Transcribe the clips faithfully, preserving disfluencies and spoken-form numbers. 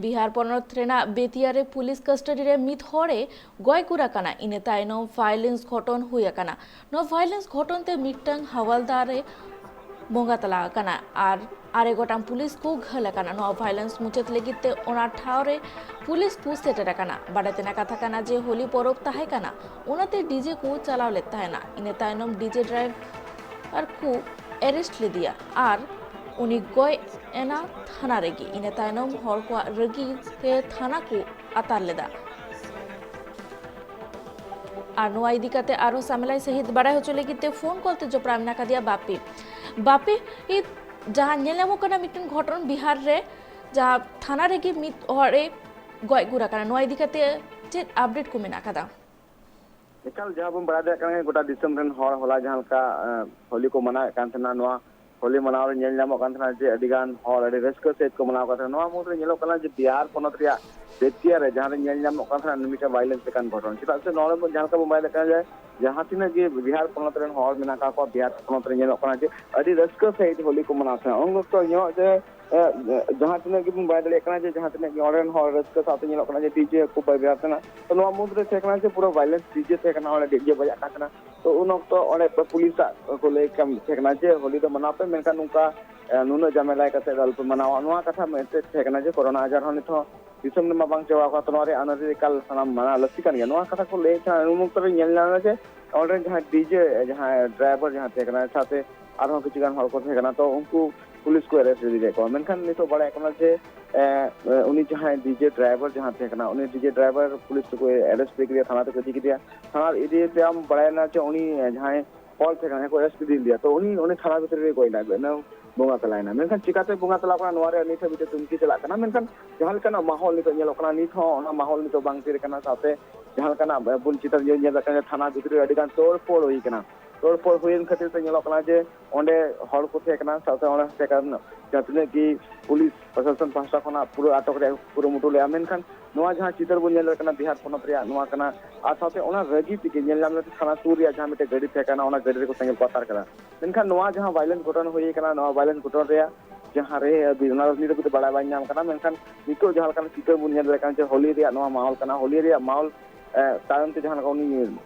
ᱵᱤᱦᱟᱨ ᱯᱚᱱᱚᱛ ᱨᱮᱱᱟᱜ ᱵᱮᱛᱤᱭᱟ ᱨᱮ ᱯᱩᱞᱤᱥ ᱠᱟᱥᱴᱚᱰᱤ ᱨᱮ ᱢᱤᱫ ᱦᱚᱲᱮ ᱜᱚᱡ ᱜᱩᱨ ᱟᱠᱟᱱᱟ᱾ ᱤᱱᱟᱹ ᱛᱟᱭᱱᱚᱢ ᱵᱷᱟᱭᱞᱮᱱᱥ ᱜᱷᱚᱴᱚᱱ ᱦᱩᱭ ᱟᱠᱟᱱᱟ᱾ ᱱᱚᱣᱟ ᱵᱷᱟᱭᱞᱮᱱᱥ ᱜᱷᱚᱴᱚᱱ ᱛᱮ ᱢᱤᱫᱴᱟᱝ ᱦᱟᱣᱟᱞᱫᱟᱨ ᱮ ᱵᱚᱸᱜᱟ ᱛᱟᱞᱟ ᱟᱠᱟᱱᱟ ᱟᱨ ᱟᱨᱮ ᱜᱚᱴᱟᱝ ᱯᱩᱞᱤᱥ ᱠᱚ ᱜᱷᱟᱹᱞ ᱟᱠᱟᱱᱟ᱾ ᱱᱚᱣᱟ ᱵᱷᱟᱭᱞᱮᱱᱥ ᱢᱩᱪᱟᱹᱫ ᱞᱟᱹᱜᱤᱫ ᱛᱮ ᱚᱱᱟ ᱴᱷᱟᱶ ᱨᱮ ᱯᱩᱞᱤᱥ ᱠᱚ ᱥᱮᱴᱮᱨ ᱟᱠᱟᱱᱟ᱾ ᱵᱟᱰᱟᱭ ᱛᱮᱱᱟᱜ ᱠᱟᱛᱷᱟ ᱠᱟᱱᱟ ᱡᱮ ᱦᱳᱞᱤ ᱯᱚᱨᱚᱵᱽ ᱛᱟᱦᱮᱸ ᱠᱟᱱᱟ, ᱚᱱᱟᱛᱮ ᱰᱤᱡᱮ ᱠᱚ ᱪᱟᱞᱟᱣ ᱞᱮᱫ ᱛᱟᱦᱮᱱᱟ᱾ ᱤᱱᱟᱹ ᱛᱟᱭᱱᱚᱢ ᱰᱤᱡᱮ ᱰᱨᱟᱭᱵᱷᱟᱨ ᱠᱚ ᱮᱨᱮᱥᱴ ᱞᱮᱫᱮᱭᱟ ᱟᱨ ᱩᱱᱤ ᱜᱚᱡ ᱮᱱᱟ ᱛᱷᱟᱱᱟ ᱨᱮᱜᱮ᱾ ᱤᱱᱟᱹ ᱛᱟᱭᱱᱚᱢ ᱦᱚᱲ ᱠᱚᱣᱟᱜ ᱨᱟᱹᱜᱤ ᱛᱮ ᱛᱷᱟᱱᱟ ᱠᱚ ᱟᱛᱟᱨ ᱞᱮᱫᱟ᱾ ᱟᱨ ᱱᱚᱣᱟ ᱤᱫᱤ ᱠᱟᱛᱮ ᱟᱨᱦᱚᱸ ᱥᱟᱢᱮᱞᱟᱭ ᱥᱟᱹᱦᱤᱡ ᱵᱟᱲᱟᱭ ᱦᱚᱪᱚ ᱞᱟᱹᱜᱤᱫ ᱛᱮ ᱯᱷᱳᱱ ᱠᱚᱞ ᱛᱮ ᱡᱚᱯᱲᱟᱣ ᱢᱮᱱᱟᱜ ᱟᱠᱟᱫᱮᱭᱟ ᱵᱟᱯᱤ᱾ ᱵᱟᱯᱤ, ᱡᱟᱦᱟᱸ ᱧᱮᱞ ᱧᱟᱢᱚᱜ ᱠᱟᱱᱟ ᱢᱤᱫᱴᱮᱱ ᱜᱷᱚᱴᱚᱱ ᱵᱤᱦᱟᱨ ᱨᱮ, ᱡᱟᱦᱟᱸ ᱛᱷᱟᱱᱟ ᱨᱮᱜᱮ ᱢᱤᱫ ᱦᱚᱲᱮ ᱜᱚᱡ ᱜᱩᱨ ᱟᱠᱟᱱᱟ, ᱱᱚᱣᱟ ᱤᱫᱤ ᱠᱟᱛᱮ ᱪᱮᱫ ᱟᱯᱰᱮᱴ ᱠᱚ ᱢᱮᱱᱟᱜ ᱟᱠᱟᱫᱟ? ᱮᱠᱟᱞ, ᱡᱟᱦᱟᱸ ᱵᱚᱱ ᱵᱟᱲᱟᱭ ᱫᱟᱲᱮᱭᱟᱜ ᱠᱟᱱᱟ, ᱜᱚᱴᱟ ᱫᱤᱥᱚᱢ ᱨᱮᱱ ᱦᱚᱲ ᱦᱚᱞᱟ ᱡᱟᱦᱟᱸ ᱞᱮᱠᱟ ᱮ, ᱦᱳᱞᱤ ᱠᱚ ᱢᱟᱱᱟᱣᱮᱫ ᱠᱟᱱ ᱛᱟᱦᱮᱱᱟ, ᱱᱚᱣᱟ ᱦᱳᱞᱤ ᱢᱟᱱᱟᱣ ᱨᱮ ᱧᱮᱞ ᱧᱟᱢᱚᱜ ᱠᱟᱱ ᱛᱟᱦᱮᱱᱟ ᱡᱮ ᱟᱹᱰᱤ ᱜᱟᱱ ᱦᱚᱲ ᱟᱹᱰᱤ ᱨᱟᱹᱥᱠᱟᱹ ᱥᱟᱹᱦᱤᱡ ᱠᱚ ᱢᱟᱱᱟᱣ ᱠᱟᱱ ᱛᱟᱦᱮᱱᱟ᱾ ᱱᱚᱣᱟ ᱢᱩᱫᱽᱨᱮ ᱧᱮᱞᱚᱜ ᱠᱟᱱᱟ ᱡᱮ ᱵᱤᱦᱟᱨ ᱯᱚᱱᱚᱛ ᱨᱮᱭᱟᱜ ᱵᱮᱛᱤᱭᱟ ᱨᱮ ᱡᱟᱦᱟᱸ ᱨᱮ ᱧᱮᱞ ᱧᱟᱢᱚᱜ ᱠᱟᱱ ᱛᱟᱦᱮᱱᱟ ᱢᱤᱫᱴᱟᱝ ᱵᱷᱟᱭᱞᱮᱱᱥ ᱞᱮᱠᱟᱱ ᱜᱷᱚᱴᱚᱱ᱾ ᱪᱮᱫᱟᱜ ᱥᱮ ᱱᱚᱰᱮ ᱵᱚᱱ, ᱡᱟᱦᱟᱸ ᱞᱮᱠᱟ ᱵᱚᱱ ᱵᱟᱲᱟᱭ ᱫᱟᱲᱮᱭᱟᱜ ᱠᱟᱱᱟ ᱡᱮ ᱡᱟᱦᱟᱸ ᱛᱤᱱᱟᱹᱜ ᱜᱮ ᱵᱤᱦᱟᱨ ᱯᱚᱱᱚᱛ ᱨᱮᱱ ᱦᱚᱲ ᱢᱮᱱᱟᱜ ᱟᱠᱟᱫ ᱠᱚᱣᱟ, ᱵᱤᱦᱟᱨ ᱯᱚᱱᱚᱛ ᱨᱮ ᱧᱮᱞᱚᱜ ᱠᱟᱱᱟ ᱡᱮ ᱟᱹᱰᱤ ᱨᱟᱹᱥᱠᱟᱹ ᱥᱟᱹᱦᱤᱡ ᱦᱳᱞᱤ ᱠᱚ ᱢᱟᱱᱟᱣ ᱛᱟᱦᱮᱱᱟ᱾ ᱩᱱ ᱚᱠᱛᱚ ᱧᱚᱜ ᱡᱮ ᱮ, ᱡᱟᱦᱟᱸ ᱛᱤᱱᱟᱹᱜ ᱜᱮᱵᱚᱱ ᱵᱟᱲᱟᱭ ᱫᱟᱲᱮᱭᱟᱜ ᱠᱟᱱᱟ ᱡᱮ ᱡᱟᱦᱟᱸ ᱛᱤᱱᱟᱹᱜ ᱜᱮ ᱚᱸᱰᱮ ᱨᱮᱱ ᱦᱚᱲ ᱨᱟᱹᱥᱠᱟᱹ ᱥᱟᱶᱛᱮ ᱧᱮᱞᱚᱜ ᱠᱟᱱᱟ ᱡᱮ ᱰᱤᱡᱮ ᱠᱚ ᱵᱮᱵᱚᱦᱟᱨ ᱠᱟᱱᱟ᱾ ᱛᱚ ᱱᱚᱣᱟ ᱢᱩᱫᱽᱨᱮ ᱛᱟᱦᱮᱸ ᱠᱟᱱᱟ ᱡᱮ ᱯᱩᱨᱟᱹ ᱵᱷᱟᱭᱞᱮᱱᱥ ᱰᱤᱡᱮ ᱛᱟᱦᱮᱸ ᱠᱟᱱᱟ, ᱚᱸᱰᱮ ᱰᱤᱡᱮ ᱵᱟᱡᱟᱜ ᱠᱟᱱ ᱛᱟᱦᱮᱸ ᱠᱟᱱᱟ᱾ ᱛᱚ ᱩᱱ ᱚᱠᱛᱚ ᱚᱸᱰᱮ ᱯᱩᱞᱤᱥᱟᱜ ᱠᱚ ᱞᱟᱹᱭ ᱠᱟᱱ ᱛᱟᱦᱮᱸ ᱠᱟᱱᱟ ᱡᱮ ᱦᱳᱞᱤ ᱫᱚ ᱢᱟᱱᱟᱣ ᱯᱮ, ᱢᱮᱱᱠᱷᱟᱱ ᱱᱚᱝᱠᱟ, ᱮ, ᱱᱩᱱᱟᱹᱜ ᱡᱟᱢᱮᱞᱟᱭ ᱠᱟᱛᱮ ᱫᱚ ᱟᱞᱚᱯᱮ ᱢᱟᱱᱟᱣᱟ᱾ ᱱᱚᱣᱟ ᱠᱟᱛᱷᱟ ᱢᱤᱫᱴᱮᱡ ᱛᱟᱦᱮᱸ ᱠᱟᱱᱟ ᱡᱮ ᱠᱳᱨᱳᱱᱟ ᱟᱡᱟᱨ ᱦᱚᱸ ᱱᱤᱛ ᱦᱚᱸ ᱫᱤᱥᱚᱢ ᱨᱮᱢᱟ ᱵᱟᱝ ᱪᱟᱵᱟ ᱟᱠᱟᱱᱟ, ᱛᱚ ᱱᱚᱣᱟ ᱨᱮᱭᱟᱜ ᱟᱹᱱ ᱟᱹᱨᱤ ᱮᱠᱟᱞ ᱥᱟᱱᱟᱢ ᱢᱟᱱᱟᱣ ᱞᱟᱹᱠᱛᱤ ᱠᱟᱱ ᱜᱮᱭᱟ᱾ ᱱᱚᱣᱟ ᱠᱟᱛᱷᱟ ᱠᱚ ᱞᱟᱹᱭᱮᱫ ᱛᱟᱦᱮᱸᱱᱟ᱾ ᱩᱱ ᱚᱠᱛᱚ ᱨᱮ ᱧᱮᱞ ᱧᱟᱢ ᱞᱮᱱᱟ ᱡᱮ ᱚᱸᱰᱮ ᱨᱮᱱ ᱡᱟᱦᱟᱸᱭ ᱰᱤᱡᱮ, ᱡᱟᱦᱟᱸᱭ ᱰᱨᱟᱭᱵᱷᱟᱨ ᱡᱟᱦᱟᱸ ᱛᱟᱦᱮᱸ ᱠᱟᱱᱟ, ᱥᱟᱶᱛᱮ ᱟᱨᱦᱚᱸ ᱠᱤᱪᱷᱩ ᱜᱟᱱ ᱦᱚᱲ ᱠᱚ ᱛᱟᱦᱮᱸ ᱠᱟᱱᱟ, ᱛᱚ ᱩᱱᱠᱩ ᱯᱩᱞᱤᱥ ᱠᱚ ᱮᱨᱮᱥᱴ ᱤᱫᱤ ᱞᱮᱫ ᱠᱚᱣᱟ᱾ ᱢᱮᱱᱠᱷᱟᱱ ᱱᱤᱛᱚᱜ ᱵᱟᱲᱟᱭᱚᱜ ᱠᱟᱱᱟ ᱡᱮ, ᱮ, ᱩᱱᱤ ᱡᱟᱦᱟᱸᱭ ᱰᱤᱡᱮ ᱰᱨᱟᱭᱵᱷᱟᱨ ᱡᱟᱦᱟᱸ ᱛᱟᱦᱮᱸ ᱠᱟᱱᱟ, ᱩᱱᱤ ᱰᱤᱡᱮ ᱰᱨᱟᱭᱵᱷᱟᱨ ᱯᱩᱞᱤᱥ ᱛᱮᱠᱚ ᱮᱨᱮᱥᱴ ᱤᱫᱤ ᱠᱮᱫᱮᱭᱟ, ᱛᱷᱟᱱᱟ ᱛᱮᱠᱚ ᱤᱫᱤ ᱠᱮᱫᱮᱭᱟ᱾ ᱛᱷᱟᱱᱟ ᱤᱫᱤ ᱛᱟᱭᱚᱢ ᱵᱟᱲᱟᱭᱮᱱᱟ ᱡᱮ ᱩᱱᱤ, ᱮ, ᱡᱟᱦᱟᱸᱭ ᱠᱚᱞ ᱛᱟᱦᱮᱸ ᱠᱟᱱᱟ, ᱠᱚ ᱮᱨᱮᱥᱴ ᱤᱫᱤ ᱞᱮᱫᱮᱭᱟ᱾ ᱛᱚ ᱩᱱᱤ ᱚᱸᱰᱮ ᱛᱷᱟᱱᱟ ᱵᱷᱤᱛᱨᱤ ᱨᱮ ᱜᱚᱡ ᱮᱱᱟᱭ, ᱵᱚᱸᱜᱟ ᱛᱟᱞᱟᱭᱮᱱᱟ᱾ ᱢᱮᱱᱠᱷᱟᱱ ᱪᱤᱠᱟᱛᱮ ᱵᱚᱸᱜᱟ ᱛᱟᱞᱟ ᱠᱟᱱᱟ, ᱱᱚᱣᱟ ᱨᱮᱭᱟᱜ ᱱᱤᱛ ᱦᱟᱹᱵᱤᱡ ᱛᱮ ᱛᱩᱱᱠᱷᱤ ᱪᱟᱞᱟᱜ ᱠᱟᱱᱟ᱾ ᱢᱮᱱᱠᱷᱟᱱ ᱡᱟᱦᱟᱸ ᱞᱮᱠᱟᱱᱟᱜ ᱢᱟᱦᱚᱞ ᱱᱤᱛᱚᱜ ᱧᱮᱞᱚᱜ ᱠᱟᱱᱟ, ᱱᱤᱛ ᱦᱚᱸ ᱚᱱᱟ ᱢᱟᱦᱚᱞ ᱱᱤᱛᱚᱜ ᱵᱟᱝ ᱛᱷᱤᱨ ᱠᱟᱱᱟ᱾ ᱥᱟᱶᱛᱮ ᱡᱟᱦᱟᱸ ᱞᱮᱠᱟᱱᱟᱜ ᱵᱚᱱ ᱪᱤᱛᱟᱹᱨ ᱧᱮᱞ ᱧᱮᱞ ᱫᱟᱲᱮᱭᱟᱜ ᱠᱟᱱᱟ, ᱛᱷᱟᱱᱟ ᱵᱷᱤᱛᱨᱤ ᱨᱮ ᱟᱹᱰᱤ ᱜᱟᱱ ᱛᱳᱲ ᱯᱷᱳᱲ ᱦᱩᱭ ᱠᱟᱱᱟ᱾ ᱛᱳᱲ ᱯᱷᱳᱲ ᱦᱩᱭᱮᱱ ᱠᱷᱟᱹᱛᱤᱨ ᱛᱮ ᱧᱮᱞᱚᱜ ᱠᱟᱱᱟ ᱡᱮ ᱚᱸᱰᱮ ᱦᱚᱲ ᱠᱚ ᱛᱟᱦᱮᱸ ᱠᱟᱱᱟ, ᱥᱟᱶᱛᱮ ᱚᱸᱰᱮ ᱛᱟᱦᱮᱸ ᱠᱟᱱ ᱡᱟᱦᱟᱸ ᱛᱤᱱᱟᱹᱜ ᱜᱮ ᱯᱩᱞᱤᱥ ᱯᱨᱚᱥᱟᱥᱚᱱ ᱯᱟᱦᱴᱟ ᱠᱷᱚᱱᱟᱜ ᱯᱩᱨᱟᱹ ᱟᱴᱚᱠ ᱨᱮᱭᱟᱜ ᱠᱩᱨᱩᱢᱩᱴᱩ ᱞᱮᱫᱼᱟ᱾ ᱢᱮᱱᱠᱷᱟᱱ ᱱᱚᱣᱟ ᱡᱟᱦᱟᱸ ᱪᱤᱛᱟᱹᱨ ᱵᱚᱱ ᱧᱮᱞ ᱫᱟᱲᱮᱭᱟᱜ ᱠᱟᱱᱟ, ᱵᱤᱦᱟᱨ ᱯᱚᱱᱚᱛ ᱨᱮᱭᱟᱜ ᱱᱚᱣᱟ ᱠᱟᱱᱟ᱾ ᱟᱨ ᱥᱟᱶᱛᱮ ᱚᱱᱟ ᱨᱟᱹᱜᱤ ᱛᱮᱜᱮ ᱧᱮᱞ ᱧᱟᱢ ᱞᱮᱱᱟ ᱛᱷᱟᱱᱟ ᱥᱩᱨ ᱨᱮᱭᱟᱜ ᱡᱟᱦᱟᱸ ᱢᱤᱫᱴᱮᱱ ᱜᱟᱹᱰᱤ ᱛᱟᱦᱮᱸ ᱠᱟᱱᱟ, ᱚᱱᱟ ᱜᱟᱹᱰᱤ ᱨᱮᱠᱚ ᱥᱮᱸᱜᱮᱞ ᱠᱚ ᱟᱛᱟᱨ ᱠᱟᱫᱟ᱾ ᱢᱮᱱᱠᱷᱟᱱ ᱱᱚᱣᱟ ᱡᱟᱦᱟᱸ ᱵᱷᱟᱭᱞᱮᱱᱥ ᱜᱷᱚᱴᱚᱱ ᱦᱩᱭ ᱠᱟᱱᱟ, ᱱᱚᱣᱟ ᱵᱷᱟᱭᱞᱮᱱᱥ ᱜᱷᱚᱴᱚᱱ ᱨᱮᱭᱟᱜ ᱡᱟᱦᱟᱸ ᱨᱮ ᱚᱱᱟ ᱫᱚ ᱱᱤᱛ ᱫᱷᱟᱹᱵᱤᱡ ᱛᱮ ᱵᱟᱲᱟᱭ ᱵᱟᱝ ᱧᱟᱢ ᱠᱟᱱᱟ᱾ ᱢᱮᱱᱠᱷᱟᱱ ᱱᱤᱛᱚᱜ ᱡᱟᱦᱟᱸ ᱞᱮᱠᱟᱱ ᱪᱤᱛᱟᱹᱨ ᱵᱚᱱ ᱧᱮᱞ ᱫᱟᱲᱮᱭᱟᱜ ᱠᱟᱱᱟ ᱡᱮ ᱦᱳᱞᱤ ᱨᱮᱭᱟᱜ ᱱᱚᱣᱟ ᱢᱟᱦᱚᱞ ᱠᱟᱱᱟ, ᱦᱳᱞᱤ ᱨᱮᱭᱟᱜ ᱢᱟᱦᱚᱞ ᱮ, ᱛᱟᱭᱚᱢ ᱛᱮ ᱡᱟᱦᱟᱸ ᱞᱮᱠᱟ ᱩᱱᱤ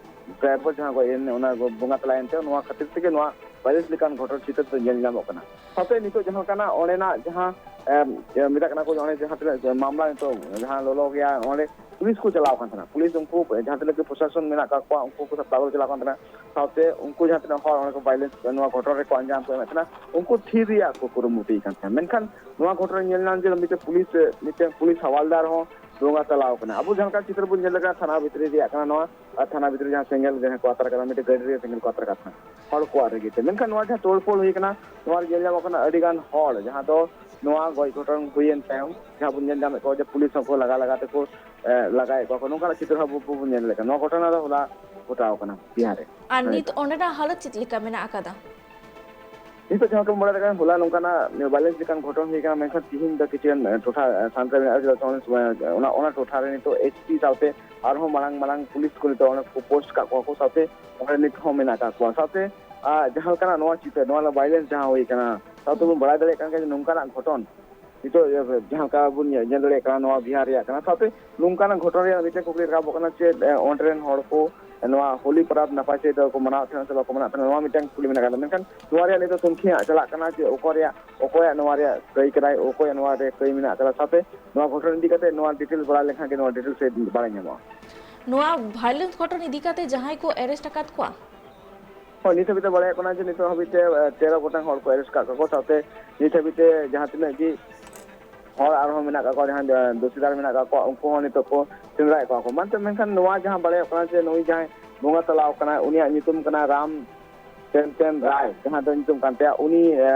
ᱰᱨᱟᱭᱵᱷᱟᱨ ᱡᱟᱦᱟᱸ ᱠᱚ ᱮᱱ-, ᱚᱱᱟ ᱠᱚ ᱵᱚᱸᱜᱟ ᱛᱟᱞᱟᱭᱮᱱ ᱛᱮ, ᱱᱚᱣᱟ ᱠᱷᱟᱹᱛᱤᱨ ᱛᱮᱜᱮ ᱱᱚᱣᱟ ᱵᱷᱟᱭᱞᱮᱱᱥ ᱞᱮᱠᱟᱱ ᱜᱷᱚᱴᱚᱱ ᱪᱤᱛᱟᱹᱨ ᱫᱚ ᱧᱮᱞ ᱧᱟᱢᱚᱜ ᱠᱟᱱᱟ᱾ ᱥᱟᱶᱛᱮ ᱱᱤᱛᱚᱜ ᱡᱟᱦᱟᱸ ᱞᱮᱠᱟᱱᱟᱜ ᱚᱸᱰᱮᱱᱟᱜ ᱡᱟᱦᱟᱸ, ᱮᱢ, ᱮ, ᱢᱮᱛᱟᱜ ᱠᱟᱱᱟ ᱠᱚ ᱚᱸᱰᱮ ᱡᱟᱦᱟᱸ ᱛᱤᱱᱟᱹᱜ ᱢᱟᱢᱞᱟ ᱱᱤᱛᱚᱜ ᱡᱟᱦᱟᱸ ᱞᱚᱞᱚ ᱜᱮᱭᱟ, ᱚᱸᱰᱮ ᱯᱩᱞᱤᱥ ᱠᱚ ᱪᱟᱞᱟᱣ ᱠᱟᱱ ᱛᱟᱦᱮᱱᱟ᱾ ᱯᱩᱞᱤᱥ ᱩᱱᱠᱩ ᱡᱟᱦᱟᱸ ᱛᱤᱱᱟᱹᱜ ᱜᱮ ᱯᱨᱚᱥᱟᱥᱚᱱ ᱢᱮᱱᱟᱜ ᱠᱟᱜ ᱠᱚᱣᱟ, ᱩᱱᱠᱩ ᱠᱚ ᱥᱟᱯᱲᱟᱣ ᱠᱚ ᱪᱟᱞᱟᱣ ᱠᱟᱱ ᱛᱟᱦᱮᱱᱟ᱾ ᱥᱟᱶᱛᱮ ᱩᱱᱠᱩ ᱡᱟᱦᱟᱸ ᱛᱤᱱᱟᱹᱜ ᱦᱚᱲ ᱚᱸᱰᱮ ᱠᱚ ᱵᱷᱟᱭᱞᱮᱱᱥ ᱱᱚᱣᱟ ᱜᱷᱚᱴᱚᱱ ᱨᱮᱠᱚ ᱟᱧᱡᱟᱢ ᱠᱚ ᱮᱢᱮᱫ ᱛᱟᱦᱮᱱᱟ, ᱩᱱᱠᱩ ᱛᱷᱤᱨ ᱨᱮᱭᱟᱜ ᱠᱚ ᱠᱩᱨᱩᱢᱩᱴᱩᱭᱮᱫ ᱠᱟᱱ ᱛᱟᱦᱮᱱᱟ᱾ ᱢᱮᱱᱠᱷᱟᱱ ᱱᱚᱣᱟ ᱜᱷᱚᱴᱚᱱᱟ ᱧᱮᱞ ᱧᱟᱢ ᱡᱮ ᱢᱤᱫᱴᱮᱱ ᱯᱩᱞᱤᱥ, ᱢᱤᱫᱴᱮᱱ ᱯᱩᱞᱤᱥ ᱦᱟᱣᱟᱞᱫᱟᱨ ᱦᱚᱸ ᱵᱚᱸᱜᱟ ᱛᱟᱞᱟᱣ ᱠᱟᱱᱟ᱾ ᱟᱵᱚ ᱡᱟᱦᱟᱸ ᱞᱮᱠᱟ ᱪᱤᱛᱟᱹᱨ ᱵᱚᱱ ᱧᱮᱞ ᱞᱮᱠᱟ ᱛᱷᱟᱱᱟ ᱵᱷᱤᱛᱨᱤ ᱨᱮᱭᱟᱜ ᱠᱟᱱᱟ ᱱᱚᱣᱟ, ᱟᱨ ᱛᱷᱟᱱᱟ ᱵᱷᱤᱛᱨᱤ ᱡᱟᱦᱟᱸ ᱥᱮᱸᱜᱮᱞ ᱡᱟᱦᱟᱸ ᱠᱚ ᱟᱛᱟᱨ ᱠᱟᱱᱟ, ᱢᱤᱫᱴᱮᱱ ᱜᱟᱹᱰᱤ ᱨᱮ ᱥᱮᱸᱜᱮᱞ ᱠᱚ ᱟᱛᱟᱨ ᱠᱟᱜ ᱠᱟᱱᱟ ᱦᱚᱲ ᱠᱚᱣᱟᱜ ᱨᱮᱜᱮ ᱛᱮ᱾ ᱢᱮᱱᱠᱷᱟᱱ ᱱᱚᱣᱟ ᱡᱟᱦᱟᱸ ᱛᱳᱲᱯᱷᱳᱲ ᱦᱩᱭ ᱠᱟᱱᱟ, ᱱᱚᱣᱟ ᱨᱮ ᱧᱮᱞ ᱧᱟᱢᱚᱜ ᱠᱟᱱᱟ ᱟᱹᱰᱤ ᱜᱟᱱ ᱦᱚᱲ, ᱡᱟᱦᱟᱸ ᱫᱚ ᱱᱚᱣᱟ ᱜᱚᱡ ᱜᱷᱚᱴᱚᱱ ᱦᱩᱭᱮᱱ ᱛᱟᱭᱚᱢ ᱡᱟᱦᱟᱸ ᱵᱚᱱ ᱧᱮᱞ ᱧᱟᱢᱮᱫ ᱠᱚᱣᱟ ᱡᱮ ᱯᱩᱞᱤᱥ ᱦᱚᱸᱠᱚ ᱞᱟᱜᱟ ᱞᱟᱜᱟ ᱛᱮᱠᱚ, ᱮ, ᱞᱟᱜᱟᱭᱮᱫ ᱠᱚᱣᱟ ᱠᱚ, ᱱᱚᱝᱠᱟᱱᱟᱜ ᱪᱤᱛᱟᱹᱨ ᱦᱚᱸ ᱟᱵᱚ ᱵᱚᱱ ᱧᱮᱞ ᱞᱮᱫ ᱠᱟᱱᱟ᱾ ᱱᱚᱣᱟ ᱜᱷᱚᱴᱚᱱᱟ ᱫᱚ ᱦᱚᱞᱟ ᱜᱷᱚᱴᱟᱣ ᱠᱟᱱᱟ ᱵᱤᱦᱟᱨ ᱨᱮ᱾ ᱟᱨ ᱦᱳᱭ᱾ ᱱᱤᱛ ᱚᱸᱰᱮᱱᱟᱜ ᱦᱟᱞᱚᱛ ᱪᱮᱫ ᱞᱮᱠᱟ ᱢᱮᱱᱟᱜ ᱟᱠᱟᱫᱟ? ᱱᱤᱛᱚᱜ ᱡᱟᱦᱟᱸ ᱠᱚ ᱵᱟᱲᱟᱭ ᱫᱟᱲᱮᱭᱟᱜ ᱠᱟᱱᱟ, ᱦᱚᱞᱟ ᱱᱚᱝᱠᱟᱱᱟᱜ ᱵᱷᱟᱭᱞᱮᱱᱥ ᱞᱮᱠᱟᱱ ᱜᱷᱚᱴᱚᱱ ᱦᱩᱭ ᱠᱟᱱᱟ, ᱢᱮᱱᱠᱷᱟᱱ ᱛᱤᱦᱤᱧ ᱫᱚ ᱠᱤᱪᱷᱩ ᱜᱟᱱ ᱴᱚᱴᱷᱟ ᱥᱟᱱᱛᱟᱲ ᱢᱮᱱᱟᱜᱼᱟ, ᱪᱮᱫᱟᱜ ᱥᱮ ᱚᱱᱟ, ᱚᱱᱟ ᱴᱚᱴᱷᱟ ᱨᱮ ᱱᱤᱛᱚᱜ ᱮᱥ ᱯᱤ ᱥᱟᱶᱛᱮ ᱟᱨᱦᱚᱸ ᱢᱟᱨᱟᱝ ᱢᱟᱨᱟᱝ ᱯᱩᱞᱤᱥ ᱠᱚ ᱱᱤᱛᱚᱜ ᱚᱸᱰᱮ ᱠᱚ ᱯᱳᱥᱴ ᱠᱟᱜ ᱠᱚᱣᱟ ᱠᱚ, ᱥᱟᱶᱛᱮ ᱚᱸᱰᱮ ᱱᱤᱛ ᱦᱚᱸ ᱢᱮᱱᱟᱜ ᱠᱟᱜ ᱠᱚᱣᱟ᱾ ᱥᱟᱶᱛᱮ, ᱟᱨ ᱡᱟᱦᱟᱸ ᱞᱮᱠᱟᱱᱟᱜ ᱱᱚᱣᱟ ᱪᱤᱛᱟᱹᱨ, ᱱᱚᱣᱟ ᱵᱷᱟᱭᱞᱮᱱᱥ ᱡᱟᱦᱟᱸ ᱦᱩᱭ ᱠᱟᱱᱟ, ᱥᱟᱶᱛᱮ ᱵᱚᱱ ᱵᱟᱲᱟᱭ ᱫᱟᱲᱮᱭᱟᱜ ᱠᱟᱱ ᱜᱮᱭᱟ ᱡᱮ ᱱᱚᱝᱠᱟᱱᱟᱜ ᱜᱷᱚᱴᱚᱱ ᱱᱤᱛᱚᱜ ᱡᱟᱦᱟᱸ ᱞᱮᱠᱟ ᱵᱚᱱ ᱧᱮᱞ ᱫᱟᱲᱮᱭᱟᱜ ᱠᱟᱱᱟ, ᱱᱚᱣᱟ ᱵᱤᱦᱟᱨ ᱨᱮᱭᱟᱜ ᱠᱟᱱᱟ᱾ ᱥᱟᱶᱛᱮ ᱱᱚᱝᱠᱟᱱᱟᱜ ᱜᱷᱚᱴᱚᱱ ᱨᱮᱭᱟᱜ ᱢᱤᱫᱴᱮᱱ ᱠᱩᱠᱞᱤ ᱨᱟᱠᱟᱵᱚᱜ ᱠᱟᱱᱟ, ᱪᱮᱫ, ᱮ, ᱚᱸᱰᱮ ᱨᱮᱱ ᱦᱚᱲ ᱠᱚ ᱱᱚᱣᱟ ᱦᱳᱞᱤ ᱯᱚᱨᱚᱵᱽ ᱱᱟᱯᱟᱭ ᱥᱟᱺᱦᱤᱡ ᱫᱚᱠᱚ ᱢᱟᱱᱟᱣ ᱛᱟᱦᱮᱱᱟ ᱥᱮ ᱵᱟᱠᱚ ᱢᱟᱱᱟᱣ ᱛᱟᱦᱮᱱᱟ, ᱱᱚᱣᱟ ᱢᱤᱫᱴᱟᱝ ᱠᱩᱠᱞᱤ ᱢᱮᱱᱟᱜ ᱟᱠᱟᱫᱟ᱾ ᱢᱮᱱᱠᱷᱟᱱ ᱱᱚᱣᱟ ᱨᱮᱭᱟᱜ ᱱᱤᱛᱚᱜ ᱛᱩᱱᱠᱷᱤ ᱦᱟᱸᱜ ᱪᱟᱞᱟᱜ ᱠᱟᱱᱟ ᱡᱮ ᱚᱠᱚᱭᱟᱜ, ᱚᱠᱚᱭᱟᱜ ᱱᱚᱣᱟ ᱨᱮᱭᱟᱜ ᱠᱟᱹᱭ ᱠᱟᱱᱟᱭ, ᱚᱠᱚᱭᱟᱜ ᱱᱚᱣᱟ ᱨᱮ ᱠᱟᱹᱭ ᱢᱮᱱᱟᱜ ᱟᱠᱟᱫᱟ᱾ ᱥᱟᱶᱛᱮ ᱱᱚᱣᱟ ᱜᱷᱚᱴᱚᱱ ᱤᱫᱤ ᱠᱟᱛᱮ ᱱᱚᱣᱟ ᱰᱤᱴᱮᱞᱥ ᱵᱟᱲᱟᱭ ᱞᱮᱱᱠᱷᱟᱱ ᱜᱮ ᱱᱚᱣᱟ ᱰᱤᱴᱮᱞᱥ ᱵᱟᱲᱟᱭ ᱧᱟᱢᱚᱜᱼᱟ᱾ ᱱᱚᱣᱟ ᱵᱷᱟᱭᱞᱮᱱᱥ ᱜᱷᱚᱴᱚᱱ ᱤᱫᱤ ᱠᱟᱛᱮ ᱡᱟᱦᱟᱸᱭ ᱠᱚ ᱮᱨᱮᱥᱴ ᱟᱠᱟᱫ ᱠᱚᱣᱟ? ᱦᱳᱭ, ᱱᱤᱛ ᱦᱟᱹᱵᱤᱡ ᱛᱮ ᱵᱟᱲᱟᱭᱚᱜ ᱠᱟᱱᱟ ᱡᱮ ᱱᱤᱛᱚᱜ ᱦᱟᱹᱵᱤᱡ ᱛᱮ, ᱮ, ᱛᱮᱨᱚ ᱜᱚᱴᱟᱝ ᱦᱚᱲ ᱠᱚ ᱮᱨᱮᱥᱴ ᱟᱠᱟᱫ ᱠᱚᱣᱟ᱾ ᱥᱟᱶᱛᱮ ᱱᱤᱛ ᱦᱟᱹᱵᱤᱡ ᱛᱮ ᱡᱟᱦᱟᱸ ᱛᱤᱱᱟᱹᱜ ᱜᱮ ᱦᱚᱲ ᱟᱨᱦᱚᱸ ᱢᱮᱱᱟᱜ ᱟᱠᱟᱫ ᱠᱚᱣᱟ, ᱡᱟᱦᱟᱸ, ᱮ, ᱫᱳᱥᱤᱫᱟᱨ ᱢᱮᱱᱟᱜ ᱟᱠᱟᱫ ᱠᱚᱣᱟ, ᱩᱱᱠᱩ ᱦᱚᱸ ᱱᱤᱛᱚᱜ ᱠᱚ ᱥᱮᱸᱫᱽᱨᱟᱭᱮᱫ ᱠᱚᱣᱟ ᱠᱚ᱾ ᱢᱮᱱᱛᱮ, ᱢᱮᱱᱠᱷᱟᱱ ᱱᱚᱣᱟ ᱡᱟᱦᱟᱸ ᱵᱟᱲᱟᱭᱚᱜ ᱠᱟᱱᱟ ᱡᱮ ᱱᱩᱭ ᱡᱟᱦᱟᱸᱭ ᱵᱚᱸᱜᱟ ᱛᱟᱞᱟᱣ ᱠᱟᱱᱟᱭ, ᱩᱱᱤᱭᱟᱜ ᱧᱩᱛᱩᱢ ᱠᱟᱱᱟ ᱨᱟᱢ ᱴᱮᱱ ᱴᱮᱱ ᱨᱟᱭ, ᱡᱟᱦᱟᱸ ᱫᱚ ᱧᱩᱛᱩᱢ ᱠᱟᱱ ᱛᱟᱭᱟ, ᱩᱱᱤ, ᱮ,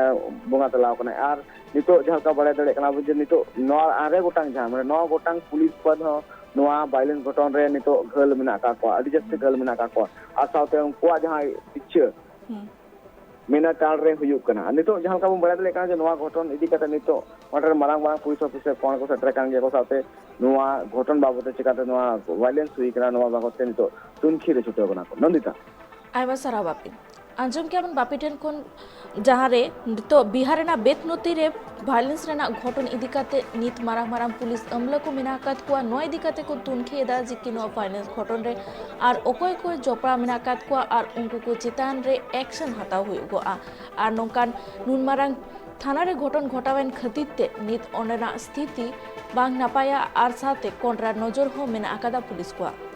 ᱵᱚᱸᱜᱟ ᱛᱟᱞᱟᱣ ᱠᱟᱱᱟᱭ᱾ ᱟᱨ ᱱᱤᱛᱚᱜ ᱡᱟᱦᱟᱸ ᱞᱮᱠᱟ ᱵᱟᱲᱟᱭ ᱫᱟᱲᱮᱭᱟᱜ ᱠᱟᱱᱟ ᱵᱚᱱ ᱡᱮ ᱱᱤᱛᱚᱜ ᱱᱚᱣᱟ ᱟᱨᱮ ᱜᱚᱴᱟᱝ ᱡᱟᱦᱟᱸ, ᱢᱟᱱᱮ, ᱱᱚᱣᱟ ᱜᱚᱴᱟᱝ ᱯᱩᱞᱤᱥ ᱯᱚᱫᱽ ᱦᱚᱸ ᱱᱚᱣᱟ ᱵᱷᱟᱭᱞᱮᱱᱥ ᱜᱷᱚᱴᱚᱱ ᱨᱮ ᱱᱤᱛᱚᱜ ᱜᱷᱟᱹᱞ ᱢᱮᱱᱟᱜ ᱟᱠᱟᱫ ᱠᱚᱣᱟ, ᱟᱹᱰᱤ ᱡᱟᱹᱥᱛᱤ ᱜᱷᱟᱹᱞ ᱢᱮᱱᱟᱜ ᱟᱠᱟᱫ ᱠᱚᱣᱟ᱾ ᱟᱨ ᱥᱟᱶᱛᱮ ᱩᱱᱠᱩᱣᱟᱜ ᱡᱟᱦᱟᱸ ᱤᱪᱪᱷᱟᱹ ᱦᱩᱸ᱾ ᱢᱮᱱᱟ ᱴᱟᱲ ᱨᱮ ᱦᱩᱭᱩᱜ ᱠᱟᱱᱟ᱾ ᱟᱨ ᱱᱤᱛᱚᱜ ᱡᱟᱦᱟᱸ ᱞᱮᱠᱟ ᱵᱚᱱ ᱵᱟᱲᱟᱭ ᱫᱟᱲᱮᱭᱟᱜ ᱠᱟᱱᱟ ᱡᱮ ᱱᱚᱣᱟ ᱜᱷᱚᱴᱚᱱ ᱤᱫᱤ ᱠᱟᱛᱮ ᱱᱤᱛᱚᱜ ᱚᱸᱰᱮ ᱨᱮᱱ ᱢᱟᱨᱟᱝ ᱢᱟᱨᱟᱝ ᱯᱩᱞᱤᱥ ᱚᱯᱷᱤᱥᱟᱨ ᱠᱚᱦᱚᱸ ᱠᱚ ᱥᱮᱴᱮᱨ ᱟᱠᱟᱱ ᱜᱮᱭᱟ ᱠᱚ, ᱥᱟᱶᱛᱮ ᱱᱚᱣᱟ ᱜᱷᱚᱴᱚᱱ ᱵᱟᱵᱚᱫ ᱛᱮ ᱪᱤᱠᱟᱛᱮ ᱱᱚᱣᱟ ᱵᱷᱟᱭᱞᱮᱱᱥ ᱦᱩᱭ ᱠᱟᱱᱟ, ᱱᱚᱣᱟ ᱵᱟᱵᱚᱫ ᱛᱮ ᱱᱤᱛᱚᱜ ᱛᱩᱱᱠᱷᱤ ᱨᱮ ᱪᱷᱩᱴᱟᱹᱣ ᱠᱟᱱᱟ ᱠᱚ᱾ ᱱᱚᱱᱫᱤᱛᱟ᱾ ᱟᱭᱢᱟ ᱥᱟᱨᱦᱟᱣ ᱵᱟᱯᱤ᱾ ᱟᱸᱡᱚᱢ ᱠᱮᱜᱼᱟ ᱵᱚᱱ ᱵᱟᱯᱤ ᱴᱷᱮᱱ ᱠᱷᱚᱱ, ᱡᱟᱦᱟᱸ ᱨᱮ ᱱᱤᱛᱚᱜ ᱵᱤᱦᱟᱨ ᱨᱮᱱᱟᱜ ᱵᱮᱛᱱᱚᱛᱤ ᱨᱮ violence ᱨᱮᱱᱟᱜ ᱜᱷᱚᱴᱚᱱ ᱤᱫᱤ ᱠᱟᱛᱮ ᱱᱤᱛ ᱢᱟᱨᱟᱝ ᱢᱟᱨᱟᱝ ᱯᱩᱞᱤᱥ ᱟᱹᱢᱞᱟᱹ ᱠᱚ ᱢᱮᱱᱟᱜ ᱟᱠᱟᱫ ᱠᱚᱣᱟ᱾ ᱱᱚᱣᱟ ᱤᱫᱤ ᱠᱟᱛᱮ ᱠᱚ ᱛᱩᱱᱠᱷᱤ ᱮᱫᱟ ᱡᱮ ᱠᱤ ᱱᱚᱣᱟ violence ᱜᱷᱚᱴᱚᱱ ᱨᱮ ᱟᱨ ᱚᱠᱚᱭ ᱠᱚ ᱡᱚᱯᱲᱟᱣ ᱢᱮᱱᱟᱜ ᱟᱠᱟᱫ ᱠᱚᱣᱟ ᱟᱨ ᱩᱱᱠᱩ ᱠᱚ ᱪᱮᱛᱟᱱ ᱨᱮ action ᱦᱟᱛᱟᱣ ᱦᱩᱭᱩᱜᱚᱜᱼᱟ᱾ ᱟᱨ ᱱᱚᱝᱠᱟᱱ ᱱᱩᱱ ᱢᱟᱨᱟᱝ ᱛᱷᱟᱱᱟ ᱨᱮ ᱜᱷᱚᱴᱚᱱ ᱜᱷᱚᱴᱟᱣᱮᱱ ᱠᱷᱟᱹᱛᱤᱨ ᱛᱮ ᱱᱤᱛ ᱚᱸᱰᱮᱱᱟᱜ ᱥᱛᱷᱤᱛᱤ ᱵᱟᱝ ᱱᱟᱯᱟᱭᱟ ᱟᱨ ᱥᱟᱶᱛᱮ ᱠᱚᱸᱰᱨᱟ ᱱᱚᱡᱚᱨ ᱦᱚᱸ ᱢᱮᱱᱟᱜ ᱟᱠᱟᱫᱟ ᱯᱩᱞᱤᱥ ᱠᱚᱣᱟᱜ᱾